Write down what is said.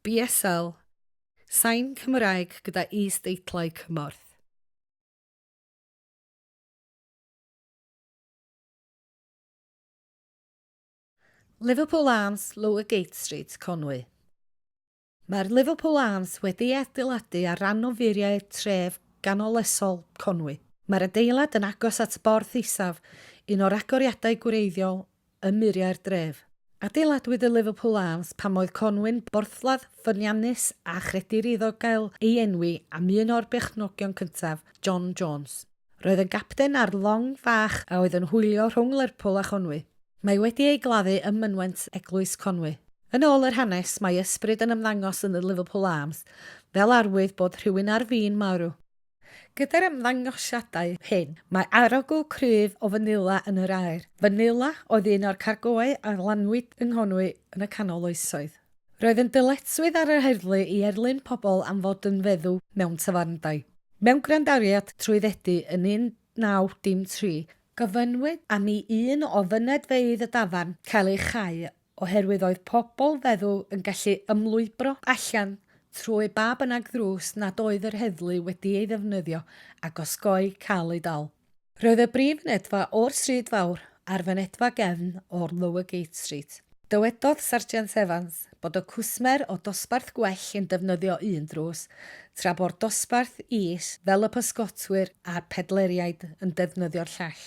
BSL, Sain Cymraeg gyda is-deitlau cymorth. Liverpool Arms, Lower Gate Street, Conwy. Mae'r Liverpool Arms wedi'i adeiladu ar ran o furiau tref ganoloesol Conwy. Mae'r adeilad yn agos at Borth Isaf, un o'r agoriadau gwreiddiol ym muriau'r dref. Adeiladwyd y Liverpool Arms pan oedd Conwy'n borthladd ffyniannus a chredir iddo gael ei enwi am un o'r berchnogion cyntaf, John Jones. Roedd yn gapten ar long fach a oedd yn hwylio rhwng Lerpwl a Chonwy. Mae wedi ei gladdu ym mynwent Eglwys Conwy. Yn ôl yr hanes, mae ysbryd yn ymddangos yn y Liverpool Arms fel arwydd bod rhywun ar fin marw. Gyda'r ymddangosiadau hyn, mae arogl cryf o fanila yn yr aer. Fanila oedd un o'r cargoau a lanwyd yng Nghonwy yn y canol oesoedd. Roedd yn dyletswydd ar yr heddlu i erlyn pobl am fod yn feddw mewn tafarndai. Mewn gwrandawiad trwyddedu yn 1903, gofynnwyd am i un o fynedfeydd y dafarn cael ei chau oherwydd oedd pobl feddw yn gallu ymlwybro allan trwy ba bynnag ddrws nad oedd yr heddlu wedi ei ddefnyddio ac osgoi cael eu dal. Roedd y brif fynedfa o'r stryd fawr a'r fynedfa gefn o'r Lower Gate Street. Dywedodd Sarjant Evans bod y cwsmer o dosbarth gwell yn defnyddio un drws, tra bo'r dosbarth is, fel y pysgotwyr a'r pedleriaid, yn defnyddio'r llall.